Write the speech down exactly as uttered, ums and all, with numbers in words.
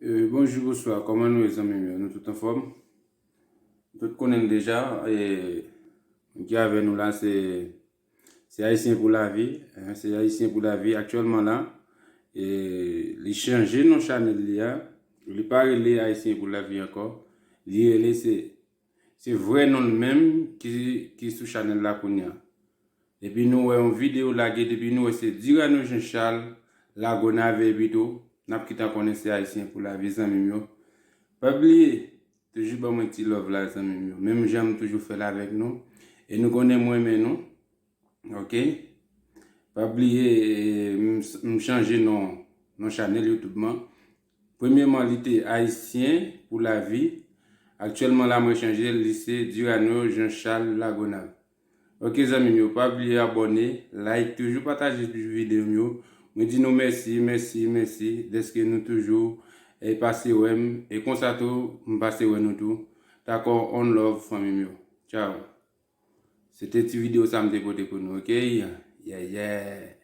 Euh, bonjou, bonswa, kòman nou ye, zanmi m yo? Nou tout anfòm? Tout konnen l deja, e moun ki avè nou la se se Ayisyen pou lavi, hein, se Ayisyen pou lavi aktyèlman la. E li chanje non chanèl li a, li pa rele Ayisyen pou lavi ankò, li rele se se vrè non l menm ki ki sou chanèl la kounye a. Depi nou wè yon videyo lage, depi nou wè se Durano Jean Charles Lagonave pito, n ap kite konnen se Ayisyen pou lavi, zanmi m yo. Pa bliye, toujou ban mwen ti love la, zanmi m yo. Menm jan m toujou fè l avèk nou. E nou konnen mwen renmen nou. Ok? Pa bliye, e, m, m chanje non, non chanèl YouTube mwen. Premyèman, li te Ayisyen pou lavi. Aktyèlman la, mwen chanje l, li se Durano Jean Charles Lagonave. Ok, zanmi m yo, pa bliye abòne, like, toujou pataje videyo m yo. Mwen di nou mèsi, mèsi, mèsi dèske nou toujou e pase wè m. E konsa tou, m pase wè nou tou. Dakò, on love, fanmi m yo. Tchao. Se te ti videyo sa m te pote pou nou, ok? Yeah, yeah.